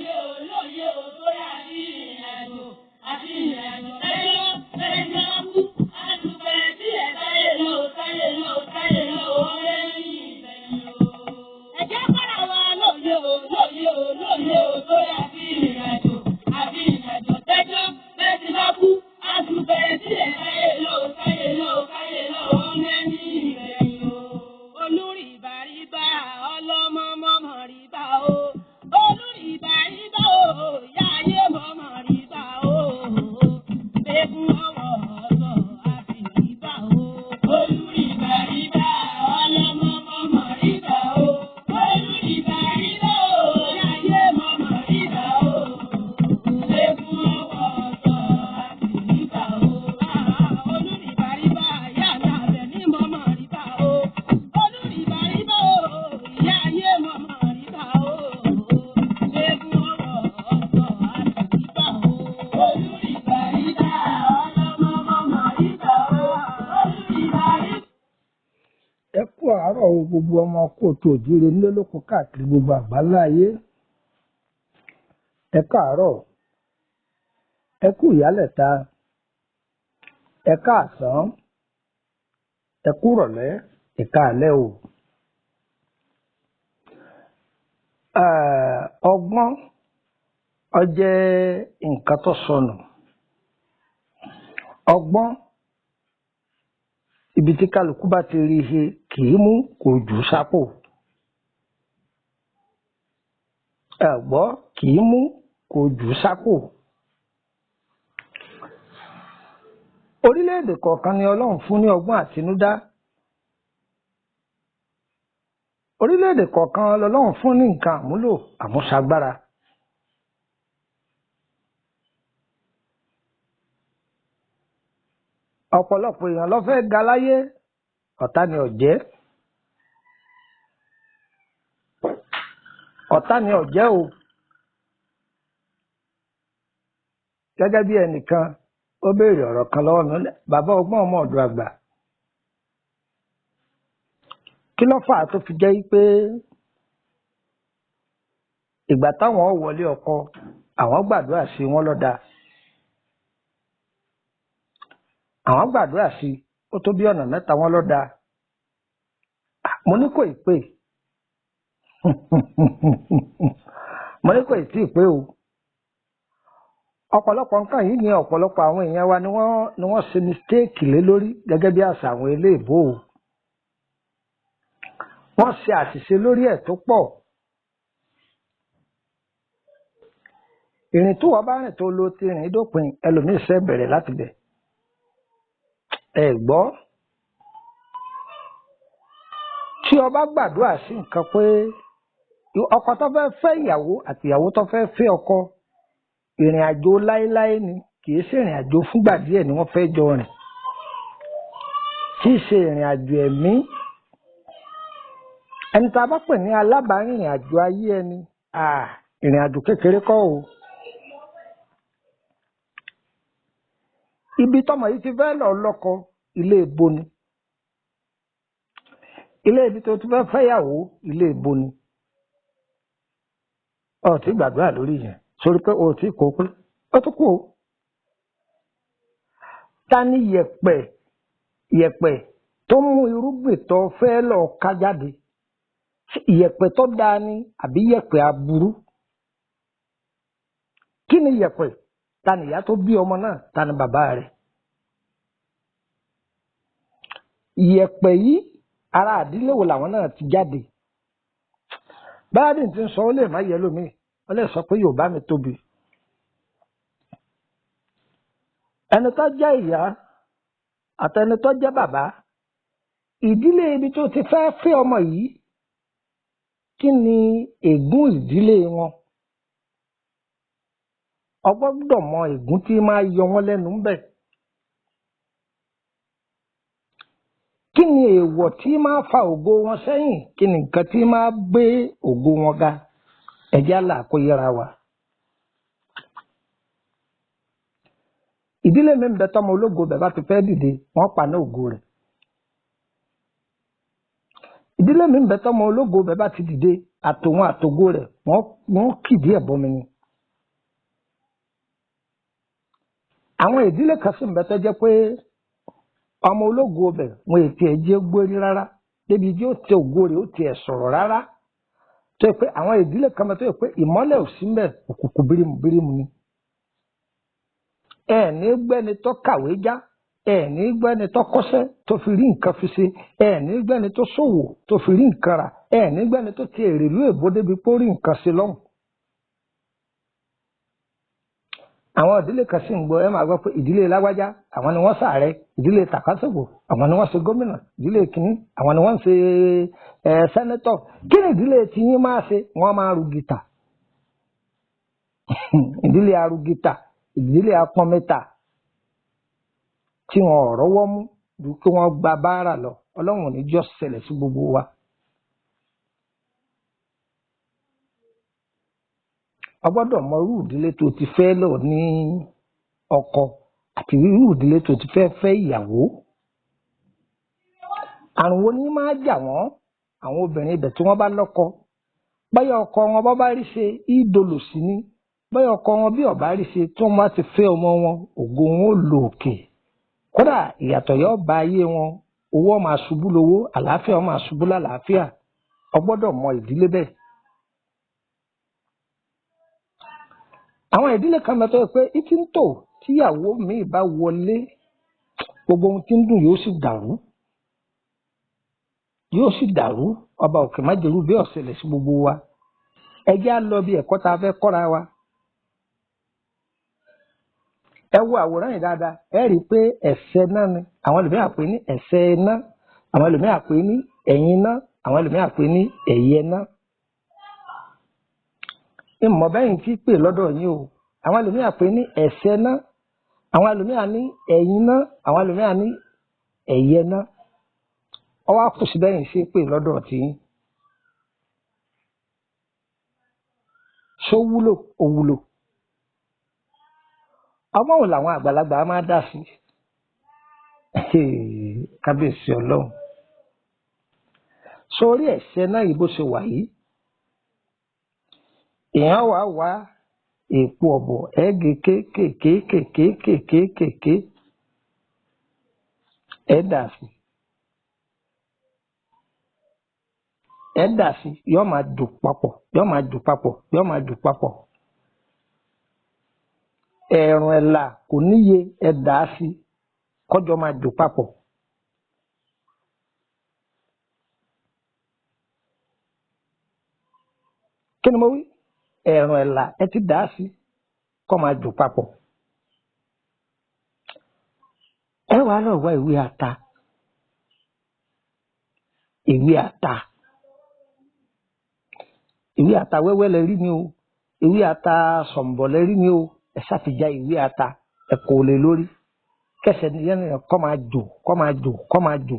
lóye o, lóye o, torí àti ìrìn àjò, àti ìrìn àjò tẹ́jọ́, tẹ́jọ́ kú. Àtùpẹ̀ tí ẹ̀ táyé lọ, táyé lọ, táyé lọ, ó lé ní ìgbẹ̀yìn o. Ẹ jẹ́ kọ́ra wa lóye o, lóye o, lóye o, torí àti ìrìn àjò, àti ìrìn àjò tẹ́jọ́, tẹ́jọ́ kú. Àtùpẹ̀ tí ẹ̀ táyé lọ, táyé lọ, táyé lọ, ó lé ní ìgbẹ̀yìn o. Olúrìbàrìbà ọlọ́mọ mọ́mọ́ rìbá o. Olúrìbàrìbà o, ìyá ayé mọ́mọ́ rìbá o. Eégún ọwọ́ ọ̀sọ̀ àti rìbá o. Olúrìbàrìbà ọlọ́mọ mọ́mọ́ rìbá o. Olúrìbàrìbà o, ìyá ayé mọ́mọ́ rìbá o. Eégún ọwọ́ ọ̀sọ̀ àti rìbá o. Olúrìbàrìbà ìyá mi àbẹ̀ ní mọ́mọ́ rìbá o. Olúrìbàrìbà o, ìyá ayé mọ́mọ́ rìbá o. Eégún ọwọ́ ọ̀sọ̀ àti rìbá o. Olúrìbàrìbà ọlọ́mọ mọ́mọ́ rìbá o. Olúrìbàrìbà. Ẹ kú àárọ̀ o, gbogbo ọmọ kóòtù òjíire nílé lóko káàkiri gbogbo àgbáńlá ayé. Ẹ káàárọ̀, ẹ kú ìyálẹ̀ta, ẹ káàsán, ẹ kú rọ̀lẹ́, ẹ káalẹ́ o. Ọgbọ́n ó jẹ́ nǹkan tó sọnù. Ọgbọ́n, ibi tí kálukú bá ti rí he kì í mú kò jù ú sápò. Ẹ gbọ́, kì í mú kò jù ú sápò. Orílẹ̀-èdè kọ̀ọ̀kan ni Ọlọ́run fún ní ọgbọ́n àtinúdá. Orílẹ̀-èdè kọ̀ọ̀kan lọ́lọ́run fún ní nǹkan àmúlò àmúṣagbára. Ọ̀pọ̀lọpọ̀ èèyàn ló fẹ́ ga láyé, ọ̀tá ni ọ̀jẹ́. Ọ̀tá ni ọ̀jẹ́ o. Gẹ́gẹ́ bí ẹnìkan, ó béèrè ọ̀rọ̀ kan lọ́wọ́ mi, ó ní, bàbá ọgbọ́n ọmọ ọ̀dọ̀ àgbà. Kí ló fà á tó fi jẹ́ pé ìgbà táwọn wọlé ọkọ, àwọn gbàdúrà sí wọn lọ́dà. Àwọn gbàdúrà sí ó tó bí ọ̀nà mẹ́ta wọn lọ́dà. Mo ní kò ì pé. Mo ní kò ì tí ì pé o. Ọ̀pọ̀lọpọ̀ nǹkan yìí ni ọ̀pọ̀lọpọ̀ àwọn èèyàn wa ni wọ́n ṣe mistake lé lórí gẹ́gẹ́ bí àṣà àwọn eléèbó o. Wọ́n ṣe àṣìṣe lórí ẹ̀ tó pọ̀. Ìrìn tó wọ́n bá rìn tó lo ti rìn dópin, ẹlòmíì ṣe bẹ̀rẹ̀ láti bẹ̀. Ẹ gbọ́. Tí o bá gbàdúrà sí nǹkan pé ọkọ tó fẹ́ fẹ́ ìyàwó àti ìyàwó tó fẹ́ fẹ́ ọkọ, ìrìn àjò láéláé ni, kì í ṣe ìrìn àjò fúngbà díẹ̀ ni wọ́n fẹ́ jọ rìn. Kì í ṣe ìrìn àjò ẹ̀mí. Ẹni tá a bá pè ní alábàárìnrìn àjò ayé ẹni, ìrìn àjò kékeré kọ́ o. Ibi tọ́mọ yìí ti fẹ́ lọ lọ́kọ, ilé ibo ni. Ilé ibi tó ti fẹ́ fẹ́yàwó, ilé ibo ni. Ó ti gbàdúrà lórí yẹn, sórí pé o ti kó pé ó tún kú o. Ta ni yẹ̀pẹ̀ yẹ̀pẹ̀ tó mú irúgbìn tó fẹ́ lọ ká jáde? Yẹ̀pẹ̀ tó dáa ni àbí yẹ̀pẹ̀ aburú? Kí ni yẹ̀pẹ̀? Ta ni ìyá tó bí ọmọ náà? Ta ni bàbá rẹ̀? Yẹ̀pẹ̀ yìí, ará àdílé wo làwọn náà ti jáde? Báyìí tí ń sọ, ó lè má yẹ lómi, ó lè sọ pé Yorùbá mi tóbi. Ẹni tó jẹ́ ìyá àtẹni tó jẹ́ bàbá, ìdílé ibi tó ti fẹ́ fẹ́ ọmọ yìí, kí ni ègún ìdílé wọn? Ọ gbọ́dọ̀ mọ ègún tí máa yọ wọ́n lẹ́nu ńbẹ̀. Kí ni èèwọ̀ tí máa fa ògo wọn sẹ́yìn? Kí ni nǹkan tí máa gbé ògo wọn ga? Ẹ jẹ́ àlà kó yẹra wa. Ìdílé mi ń bẹ tọ́mọ ológo bẹ̀ bá ti fẹ́ dìde, wọ́n pa ní ògo rẹ̀. Ìdílé mi ń bẹ tọ́mọ ológo bẹ̀ bá ti dìde, àtòun àtògo rẹ̀, wọ́n kìdí ẹ̀ bọ́mi ni. Àwọn ìdílé kan sì ń bẹ tó jẹ́ pé ọmọ ológo ọbẹ̀ wọn ètí ẹ̀ jẹ́ gbórí rárá, débi tí ó tẹ ògo rẹ̀ ó tiẹ̀ sọ̀rọ̀ rárá. Tó yẹ pé àwọn ìdílé kan bẹ tó yẹ pé ìmọ́lẹ̀ ò sí mbẹ̀, òkùnkùn bírímù bírímù ni. Ẹ ní gbẹ́ni tó kàwé já, ẹ ní gbẹ́ni tó kọ́ṣẹ́ tó fi rí nǹkan fi ṣe, ẹ ní gbẹ́ni tó ṣòwò tó fi rí nǹkan rà, ẹ ní gbẹ́ni tó ti èrè ìlú èbó débi pé ó rí nǹkan ṣe lọ́hùn. Àwọn ìdílé kan sì ń gbọ́, ẹ máa gbọ́ pé ìdílé lágbájá àwọn ni wọ́n ṣààrẹ, ìdílé tàkásògbò àwọn ni wọ́n ṣe gómìnà, ìdílé kínní àwọn ni wọ́n ṣe ẹ sẹ́nẹ́tọ̀. Kí ni ìdílé tiyín máa ṣe? Wọ́n máa ru gìtà. Ìdílé arugìtà, ìdílé apọnmẹ́ta tí wọn ò rọ́wọ́ mú ju kí wọ́n gba báárà lọ. Ọlọ́run ò ní jọ́ ṣẹlẹ̀ sí gbogbo wa. O gbọ́dọ̀ mọ irú ìdílé tó ti fẹ́ lọ ní ọkọ àti irú ìdílé tó ti fẹ́ fẹ́ ìyàwó. Àrùn wo ni máa jà wọ́n? Àwọn obìnrin ibẹ̀ tí wọ́n bá lọ́kọ, báyọ̀ ọkọ wọn bá bá rí ṣe ídolò sí ni, báyọ̀ ọkọ wọn bí ọ̀bá rí ṣe, tí wọ́n bá ti fẹ́ ọmọ wọn, ògo wọn ó lò òkè. Kódà ìyàtọ̀ yóò bá ayé wọn, owó ó máa ṣubú lówó, àlàáfíà ó máa ṣubú lálàáfíà. O gbọ́dọ̀ mọ ìdílé bẹ́ẹ̀. Àwọn ìdílé kan bẹ tó yẹ pé ìtí ń tò tíyàwó míì bá wọlé, gbogbo ohun tí ń dùn yóò sì dàrú, yóò sì dàrú. Ọba òkè má jẹrú bí ọ̀sẹ̀lẹ̀ sí gbogbo wa. Ẹ jẹ́ á lọ bí ẹ̀kọ́ tá a fẹ́ kọ́ra wa. Ẹ wo àwòrán yìí dáadáa, ẹ rí i pé ẹ̀sẹ̀ náà ni. Àwọn ẹlòmíràn pè ní ẹ̀sẹ̀ iná, àwọn ẹlòmíràn pè ní ẹ̀yìn iná, àwọn ẹlòmíràn pè ní ẹ̀yẹ iná. Ìmọ̀ bẹ́yìn tí pè lọ́dọ̀ yín o. Àwọn ẹlòmíràn pè ní ẹ̀sẹ̀ iná, àwọn ẹlòmíràn ní ẹ̀yìn iná, àwọn ẹlòmíràn ní ẹ̀yẹ iná. Ọwọ́ kù sí bẹ́yìn sí pè lọ́dọ̀ tiyín. Ṣó wúlò? Ó wúlò. Ọmọ wo làwọn àgbàlagbà máa dá sí? Kábíyèsí Ọlọ́run. Sórí ẹ̀sẹ̀ náà yìí bó ṣe wà yìí, èèyàn wà wá èèpo ọ̀bọ̀ ẹ̀ẹ́gẹ̀ kéékèèkéékèèkéékèèké ẹ̀ dà sí, ẹ̀ dà sí, yóò máa dùn papọ̀, yóò máa dùn papọ̀, yóò máa dùn papọ̀. Ẹ̀rùn ẹ̀là kò níye, ẹ̀ dà sí, kọjọ máa dùn papọ̀. Kí ni mo wí? Ẹ̀rùn ẹ̀là ẹ ti dà sí, kó máa dùn papọ̀. Ẹ wàá lọ wá ìwé ata, ìwé ata, ìwé ata wẹ́wẹ́ lẹ rí ni o, ìwé ata sọ̀m̀bọ̀ lẹ rí ni o, ẹ ṣàfijá ìwé ata, ẹ kò lè lórí. Kẹsẹ̀ nìyẹn nìyẹn kó máa jò, kó máa jò, kó máa jò.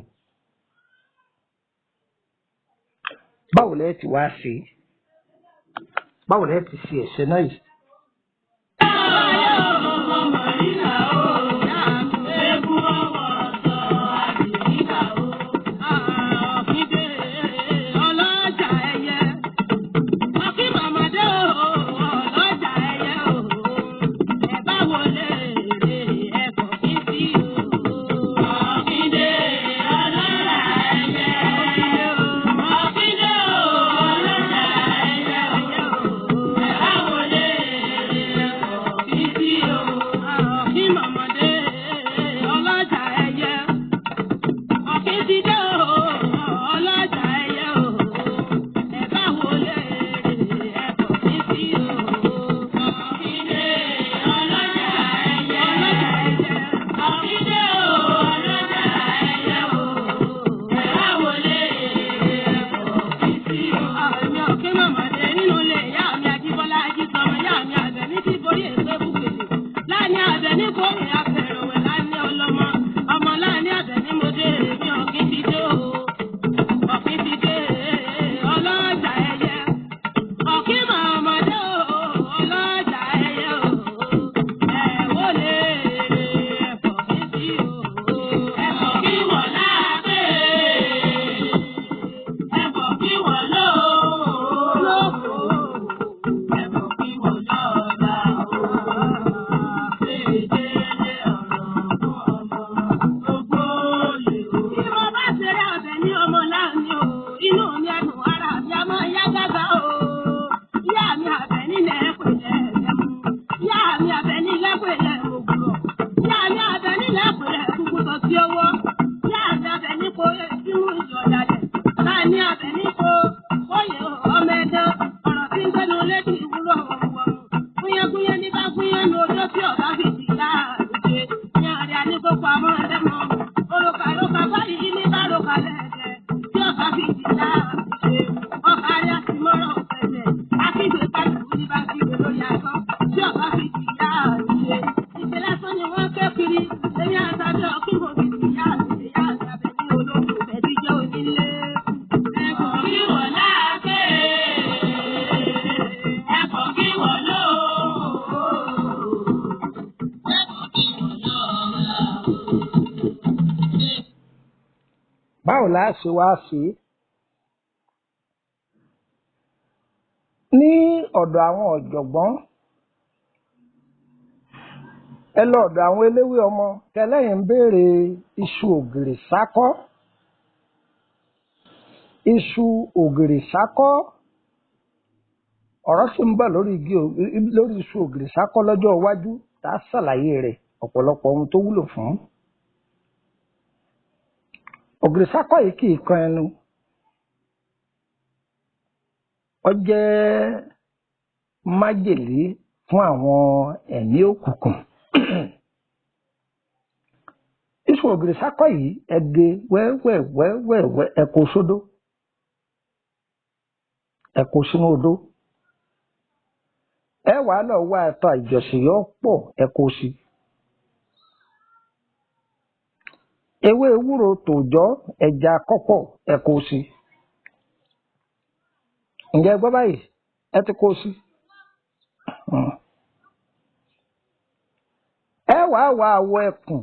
Báwo lẹ ti wá ṣe? Báwo lẹ ti ṣe ẹ̀ṣẹ̀ náà yìí? Ọ̀kíndé ti wúrọ̀ wọ̀wọ̀. Gúnyángúnyán ní bá gúnyán ní odó tí ọ̀bá fi ti yá àrùjẹ. Ní àrẹ àníkókò àmọ́ ẹlẹ́mọ̀. Òrùka lóka báyìí ní bá roka lẹ́ẹ̀dẹ̀. Tí ọ̀bá fi ti yá àrùjẹ. Ọkà rẹ̀ ti mọ́rọ̀ ọ̀fẹ́lẹ̀. Akígbe kálukú ní bá kígbe lórí asán. Tí ọ̀bá fi ti yá àrùjẹ. Ìṣe lásán ni wọ́n ké kiri. Èmi àtàbí ọ̀kí mo fi ti yá àrùjẹ yá àtàbẹ̀ ní ológun ẹ̀díjọ́ onílé. Ẹ̀kọ́ kí wọ́n láàké. Ẹ̀kọ́ kí wọ́n lóò. Ẹ̀kọ́ kí wọ́n lọ́la. Báwo la ṣe wá ṣe é? Ní ọ̀dọ̀ àwọn ọ̀jọ̀gbọ́n, ẹ lọ ọ̀dọ̀ àwọn eléwé ọmọ tẹlẹ́yìn ń béèrè iṣu ògìrì sákọ́. Iṣu ògìrì sákọ́, ọ̀rọ̀ sì ń bọ̀ lórí igi lórí iṣu ògìrì sákọ́ lọ́jọ́ iwájú tá a ṣàlàyé rẹ̀ ọ̀pọ̀lọpọ̀ ohun tó wúlò fún. Ògìrì sákọ́ yìí kì í kan ẹnu. Ó jẹ́ májèlé fún àwọn ẹ̀mí òkùnkùn. Iṣu ògìrì sákọ́ yìí, ẹ gé wẹ́wẹ́wẹ́wẹ́wẹ́, ẹ kó sódó, ẹ kó sínú odó. Ẹ wàá lọ wá ẹ̀tọ́ àjọṣe yọ pọ̀, ẹ kó sí. Ewé ewúro tòòjọ́ ẹja kọ́pọ̀, ẹ kó sí. Ǹjẹ́ ẹ gbọ́ báyìí? Ẹ ti kó sí. Ẹ wàá wá awọ ẹkùn,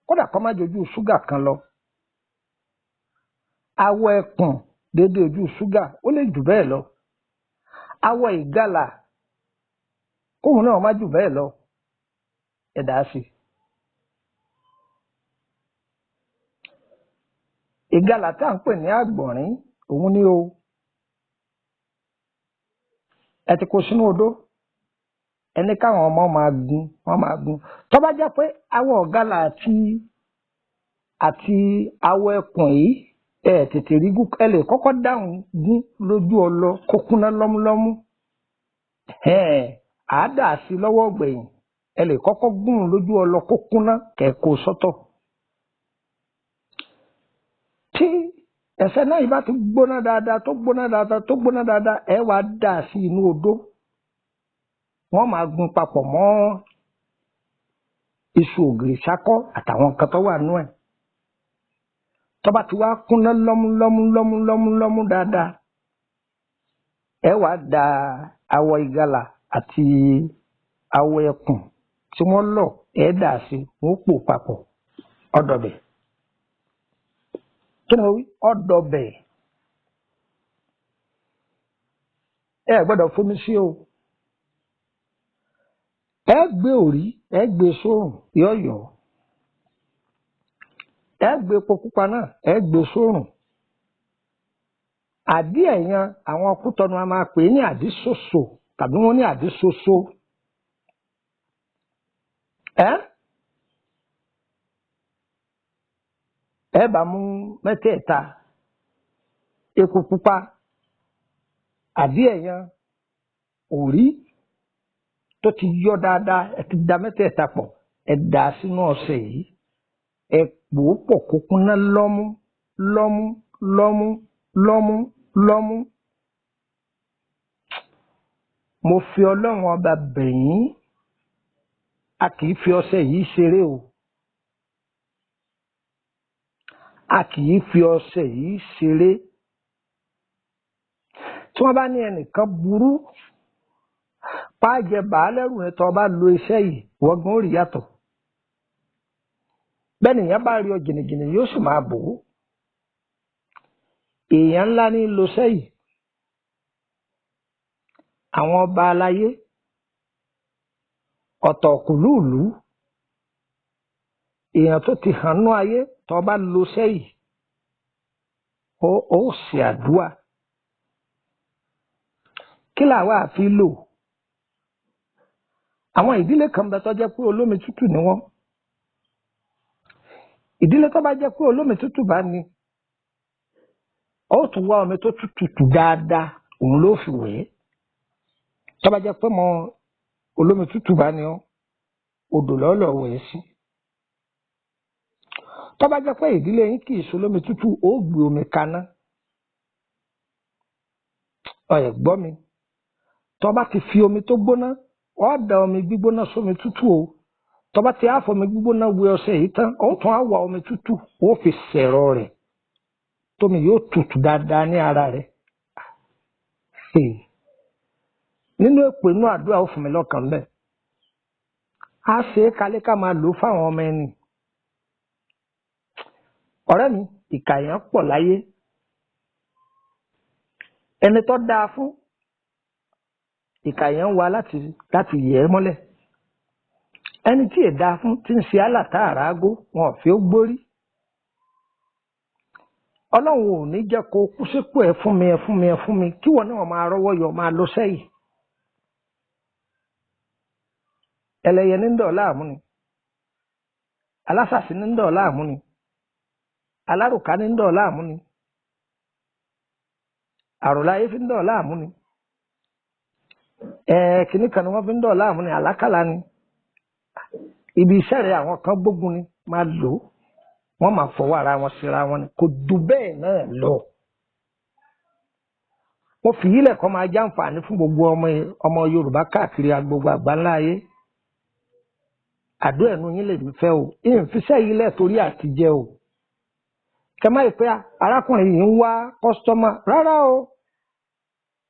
kódà kó má jojú ṣúgà kan lọ. Awọ ẹkùn déédéé ojú ṣúgà, ó lè jù bẹ́ẹ̀ lọ. Awọ ìgalà kóun náà má jù bẹ́ẹ̀ lọ, ẹ dà á sí. Ìgalà tá à ń pè ní àgbọ̀nrín òun ni o. Ẹ ti kó sínú odó, ẹni káwọn ọmọ máa gun, wọ́n máa gun. Tó bá jẹ́ pé awọ ìgalà àti awọ ẹkùn yìí ẹ tètè rí gún, ẹ lè kọ́kọ́ dáhùn gún lójú ọlọ kó kúnná lọ́múlọ́mú. Àá dà sí lọ́wọ́ ọ̀gbẹ̀yìn. Ẹ lè kọ́kọ́ gún un lójú ọlọ kó kúnná kẹ́ kó sọ́tọ̀. Tí ẹsẹ̀ náà yìí bá ti gbóná dáadáa, tó gbóná dáadáa, tó gbóná dáadáa, ẹ wá dà sí inú odó. Wọ́n máa gun papọ̀ mọ́ iṣu ògìrì sákọ́ àtàwọn nǹkan tó wà nú ẹ̀. Tó bá ti wá kúnná lọ́mú lọ́mú lọ́mú lọ́mú lọ́mú dáadáa, ẹ wá da awọ ìgalà àti awọ ẹkùn tí wọ́n lọ̀, ẹ dà sí, wọ́n pò papọ̀, ọ̀dọ̀bẹ̀. Kí ni mo wí? Ọ̀dọ̀bẹ̀. Ẹ gbọ́dọ̀ fomi sí o. Ẹ gbé òrí, ẹ gbé sórùn yọ̀yọ̀. Ẹ gbé epo pupa náà, ẹ gbé sórùn. Àdí ẹ̀yàn àwọn Kútọ́nù a máa pè é ní àdísòsò tàbí wọ́n ní àdísòsò. Ẹ bá mú mẹ́tẹ̀ẹ̀ta, epo pupa, àdí ẹ̀yàn, òrí tó ti yọ dáadáa, ẹ ti da mẹ́tẹ̀ẹ̀ta pọ̀, ẹ dà á sínú ọṣẹ yìí, ẹ pò ó pọ̀ kó kúnná lọ́mú lọ́mú lọ́mú lọ́mú lọ́mú. Mo fi Ọlọ́run ọba bẹ̀ yín, a kì í fi ọṣẹ yìí ṣeré o. A kì í fi ọṣẹ yìí ṣeré. Tí wọ́n bá ní ẹnìkan burú, pàjẹ́ bàálẹ́rù ni tó bá lo iṣẹ́ yìí, wọ́n gan ó rí yàtọ̀. Bẹ́ẹ̀ nìyẹn bá rí ọ jìnnìjìnnì yóò sì máa bò ó. Èèyàn ńlá ní lo iṣẹ́ yìí. Àwọn ọba aláyé, ọ̀tọ̀kùlúùlú, èèyàn tó ti hàn nú ayé, tó bá lo iṣẹ́ yìí, ó ṣe àdúrà. Kí làwa àfi lò? Àwọn ìdílé kan bẹ tó jẹ́ pé olómi tútù ni wọ́n. Ìdílé tó bá jẹ́ pé olómi tútù bá ní, ó tún wá omi tó tútù tù dáadáa, òun ló fi wẹ̀ ẹ́. Tó bá jẹ́ pé mọ olómi tútù bá ní ọ, odò lọ́lọ́ wẹ̀ sí. Tó bá jẹ́ pé ìdílé yín kì í ṣe olómi tútù, ó gbé omi kaná. Ọ̀yẹ̀ gbọ́ mi, tó bá ti fi omi tó gbóná, ó da omi gbígbóná sómi tútù o. Tó bá ti á fomi gbígbóná wẹ ọṣẹ yìí tán, ó tún á wá omi tútù, ó fi ṣẹ̀rọ rẹ̀, tómi yóò tutù dáadáa ní ara rẹ̀. Nínú èpè inú àdúrà ó fún mi lọ́kàn bẹ́ẹ̀. Á ṣe é kalẹ̀ ká máa lò ó fáwọn ọmọ ẹni. Ọ̀rẹ́ mi, ìkà èèyàn pọ̀ láyé. Ẹni tó dáa fún ìkà èèyàn wá láti yẹ̀ ẹ́ mọ́lẹ̀. Ẹni tí èdá fún tí ń ṣe àlàtà àràágó, wọn ò fi ó gbórí. Ọlọ́run ò ní jẹ́ kó kú sípò ẹ fún mi, ẹ fún mi, ẹ fún mi, kí wọn náà máa rọ́wọ́ yọ máa lọ sẹ́yìn. Ẹlẹ́yẹ ní ń dọ̀ láàmú ni, alásàsí ní ń dọ̀ láàmú ni, alárùká ní ń dọ̀ láàmú ni, àròláyé fi ń dọ̀ láàmú ni, kìnnì kan ni wọ́n fi ń dọ̀ láàmú ni, àlákàlà ni, ibi iṣẹ́ rẹ̀ àwọn kan gbógun ni, máa lò ó, wọ́n máa fọwọ́ ara wọn síra wọn ni, kò dù bẹ́ẹ̀ náà lọ. Wọ́n fi yílẹ̀ kọ́ máa jàǹfààní fún gbogbo ọmọ Yorùbá káàkiri gbogbo àgbáńlá ayé. Àdó ẹ̀nu yín lè fẹ́ o, ìfisẹ́ yìí lẹ̀ torí àtijẹ́ o. Kẹ́má ìpè arákùnrin yìí ń wá kọ́sítọ́mà rárá o.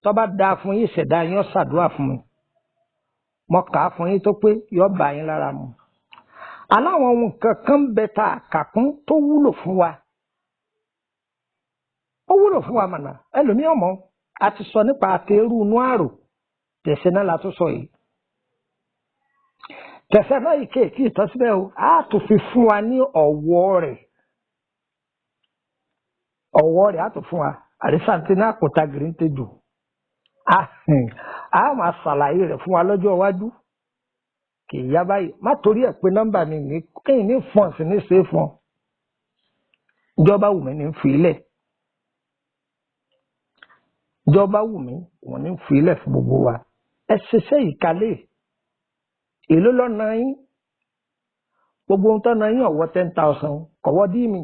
Tó bá dáa fún yín, ìṣẹ̀dá yín ó ṣàdúrà fún mi. Mo kà á fún yín tó pé yóò bá yín lára mu. Aláwọn ohun kankan bẹ tá a kà kún tó wúlò fún wa. Ó wúlò fún wa mànà ẹlòmíràn mọ́. A ti sọ nípa àtẹrù inú àrò, tẹ̀sẹ̀ náà la tún sọ yìí. Tẹ̀sẹ̀ náà yìí kéèkì ìtọ́síbẹ̀ o, a tún fi fún wa ní ọ̀wọ́ rẹ̀. Ọ̀wọ́ rẹ̀ a tún fún wa. Àrísàntì náà kò ta gìrìntè jù. A máa ṣàlàyé rẹ̀ fún wa lọ́jọ́ iwájú. Kì í yá báyìí. Má torí ẹ̀ pé nọ́mbà mi ní kéyìn ní fọ́n sí ní ṣe é fọ́n. Ìjọba wù mí ní fi ilẹ̀. Ìjọba wù mí wọ́n ní fi ilẹ̀ fún gbogbo wa. Ẹ ṣiṣẹ́ ìkálẹ̀. Èló lọ́nà yín? Gbogbo ohun tọ́nà yín ọ̀wọ́ 10,000 kọ̀wọ́ dí mi.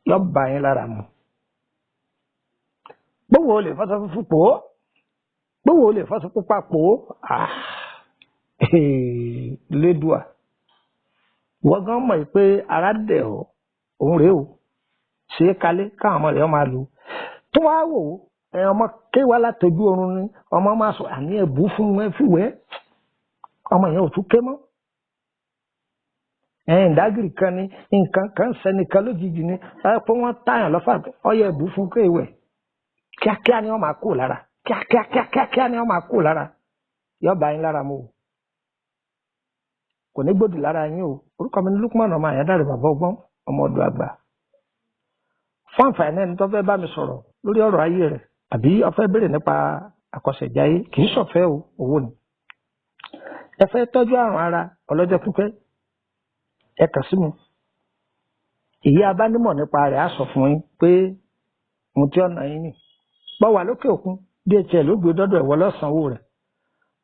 Yọ bá yín lára mu. Gbogbo olè fọ́sọ fúnfún pò ó. Gbogbo olè fọ́sọ pupa pò ó. Lédùá. Wọ́n gan mọ̀ pé ara dẹ̀ ọ́, òun rèé o. Ṣé é kalẹ̀ káwọn ọmọ rẹ̀ máa lò. Tó wá wò ó, ẹ ọmọ kéwàá látọjú oorun ni ọmọ máa sọ àní ẹ̀bù fún ẹ fìwẹ́. Ọmọ yẹn ò tún ké mọ́. Ìdágìrì kan ni nǹkan kan sẹ́nìkan lójijì ni pé wọ́n táyàn lọ́fà ọyẹ ẹ̀bù fún kéwẹ̀. Kíákíá ni wọ́n máa kó lára. Kíákíá kíákíá ni wọ́n máa kó lára. Yọ bá yín lára mu o. Kò ní gbòdì lára yín o. Orúkọ mi ní Lukman ọmọ Àyándàrè bàbá ọgbọ́n ọmọ ọdọ àgbà. Fún àǹfààní ẹni tó fẹ́ bá mi sọ̀rọ̀ lórí ọ̀rọ̀ ayé rẹ̀ àbí ó fẹ́ béèrè nípa àkọsẹ̀jáyé, kì í ṣọ̀fẹ́ o, owó ni. Ẹ fẹ́ tọ́jú àrùn ara ọlọ́jọ́ pípẹ́, ẹ kàn sí mi. Èyí abánímọ̀ nípa rẹ̀ á sọ fún yín pé mo ti ọ̀nà yín nì. Bọ́ wà lókè òkun, DHL ló gbé dọ́dọ̀ ẹ̀wọ́ lọ́sàn-án rẹ̀.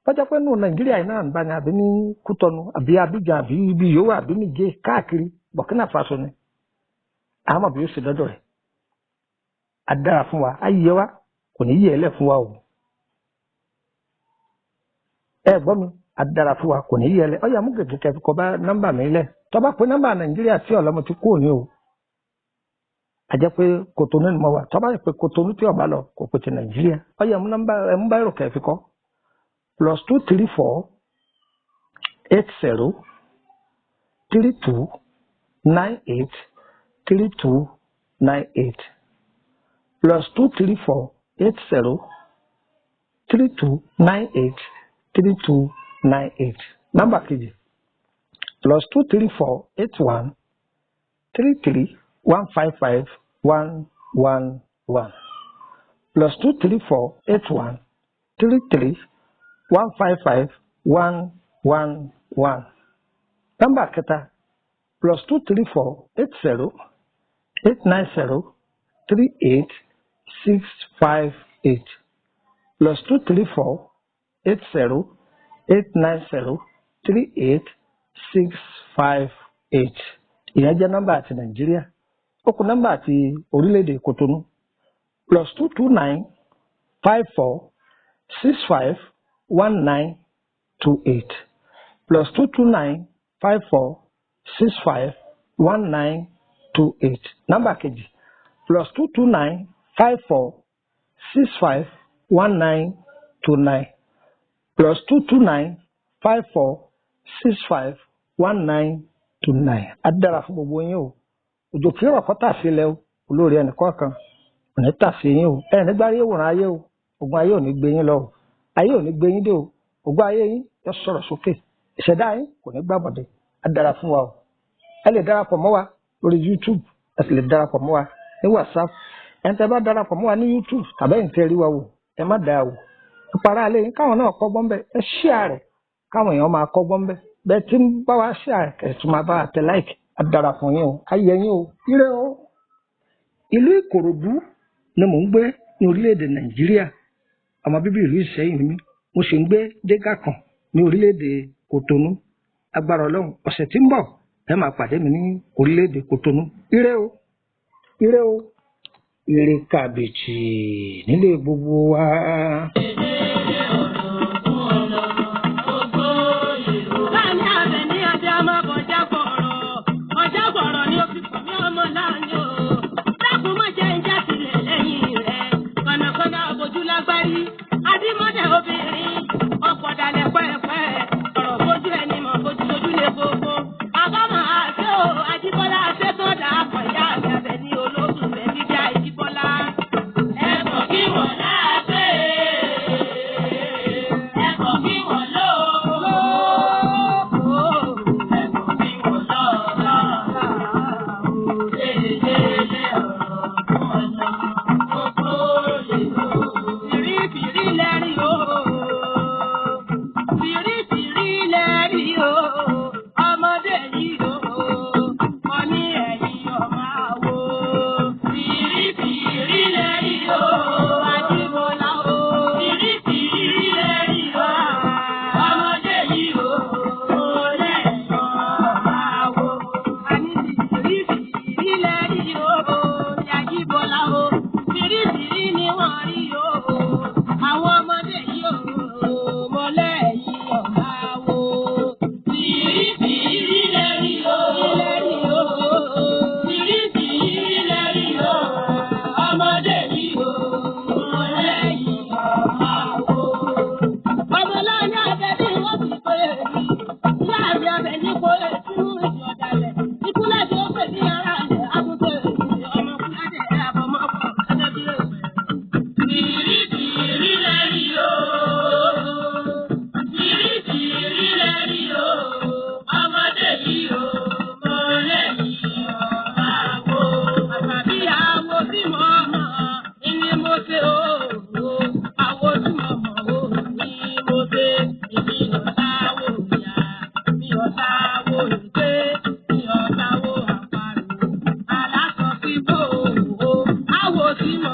Bọ́jà pé nù Nàìjíríà yìí náà ń bá ní àbí ní Kútọ́nù àbí Abidjan àbí ibi yòówù àbí Níjẹ̀ káàkiri Burkina Faso ni. Àmọ́ bí ó ṣe dọ́dọ̀ rẹ̀. Á dára fún wa, á yẹ wa, kò ní yẹ ẹ lẹ̀ fún wa o. Ẹ gbọ́ mi, á dára fún wa, kò ní yẹ ẹ lẹ̀. Ọ̀yà mú gègé kẹfì kọ bá nọ́mbà mi lẹ̀. Tó bá pe nọ́mbà Nàìjíríà tí ọ̀lọ́mọ ti kú òní o. A jẹ́ pé Kòtónú ni mo wà. Tó bá pe Kòtónú tí ọba lọ, kò pè ti Nàìjíríà. Ọ̀yà mú nọ́mbà ẹ mú báyìí kẹfì kọ. +234 80 32 98 32 98. +234 80 32 98 32 98. Nọ́mbà kejì +234 81 33 155 111. +234 81 33 155 111. Nọ́mbà kẹta +234 80 890 38 658. +234 80 890 38 658. Ìyẹn jẹ́ nọ́mbà àti Nàìjíríà. Ó kù nọ́mbà àti orílẹ̀-èdè Kòtónú, +229 54 65 1928, +229 54 65 1928. Nọ́mbà kejì, +229 54 65 1929, +229 54 65 1929. Á dára fún gbogbo yín o. Òjò kí ọ̀rọ̀ kọ́ tà sílẹ̀ o. Olórí ẹnì kọ̀ọ̀kan ò ní tà sí yín o. Ẹ nígbà rí ìwòran ayé o. Ogun ayé ò ní gbé yín lọ o. Ayé ò ní gbé yín dé o. Ogun ayé yín yóò sọ̀rọ̀ sókè. Ìṣẹ̀dá yín kò ní gbàbọ̀dé. Á dára fún wa o. Ẹ lè darapọ̀ mọ́ wa lórí YouTube, ẹ sì lè darapọ̀ mọ́ wa ní WhatsApp. Ẹni tẹ́ bá darapọ̀ mọ́ wa ní YouTube tàbí ẹ̀yin tẹ́ rí wa wò, ẹ má dà wò. Ẹ para alẹ́ yín káwọn náà kọ́gbọ́n bẹ́ẹ̀. Ẹ share rẹ̀ káwọn èèyàn máa kọ́gbọ́n bẹ́ẹ̀. Bẹ́ẹ̀ tí ń bá wa share, ẹ̀ tún máa bá wa tẹ like. Á dára fún yín o. Á yẹ yín o. Ire o. Ìlú Ìkòròdú ni mò ń gbé ní orílẹ̀-èdè Nàìjíríà. Ọmọ bíbí ìlú Ìsẹ́yìn ni mí. Mo sì ń gbé Dégàkàn ní orílẹ̀-èdè Kòtónú. Agbára Ọlọ́run, ọ̀sẹ̀ tí ń bọ̀, ẹ máa pàdé mi ní orílẹ̀-èdè Kòtónú. Ire o. Ire o. Ire kàbìtì nílé gbogbo wa. Láàrin abẹ ní adé ọmọ bọ̀já gbọ̀rọ̀, ọjà gbọ̀rọ̀ ni ó fi pọ̀ ní ọmọ láàrin o. Dákun má jẹ́ ń já sílẹ̀ lẹ́yìn rẹ̀, kọ̀nàkọ̀nà òbójú lágbárí, adímọ́dẹ̀ obìnrin, ọ̀pọ̀ dalẹ̀ pẹ́ẹ́pẹ́, ọ̀rọ̀ bójú ẹni mọ̀ bójú lójú lè gbogbo. Àbámọ̀ àṣẹ o, Ajíbọ́lá Aṣẹ́sọ́dà àpọ̀yá àmì abẹ ní olóògùn rẹ̀ jíjà Ìjíbọ́lá. Ẹ̀kọ́ kí wọ́n láàṣẹ, ẹ̀kọ́ kí wọ́n lóo. Ẹ̀kọ́ kí wọ́n lọ́ọ́. Fìrífìrí lẹ́rí o, fìrífìrí lẹ́rí o, ọmọdé yìí o, mo ní ẹ̀yìn ọmọ àwo. Fìrífìrí lẹ́rí o, Ajíbọ́lá o. Fìrífìrí lẹ́rí o, ọmọdé yìí o, mo lẹ́yìn ọmọ àwo. Àní fìrífìrí lẹ́rí o, ní Ajíbọ́lá o. Fìrífìrí ni wọ́n rí o, àwọn ọmọdé yìí o, mo lẹ́yìn ọmọ àwo. Fìrífìrí lẹ́rí o, lẹ́rí o. Fìrífìrí lẹ́rí o, ọmọdé yìí o, mo lẹ́yìn ọmọ àwo. Ọmọláyà abẹ bí wọ́n ti pè é ní. Láàrin abẹ ní kò lè tún ìjọdalẹ̀. Ikú láti ó pè ní ara rẹ̀, àgùntàn èyí ọmọkùnrin àbọ̀mọ́kọ̀ gẹ́gẹ́ bí èèpẹ̀. Fìrífìrí lẹ́rí o. Fìrífìrí lẹ́rí o. Ọmọdé yìí o, mo lẹ́yìn ọmọ àwo. Àtàbí àwo tí mo mọ̀, ìní mo ṣe o. Àwo tí mo mọ̀ o, ní mo ṣe. Èmi ò sáwò ìyá, mi ò sáwò ìgbé, mi ò sáwò àparò. Aláṣọ sí bò ó, àwo tí mo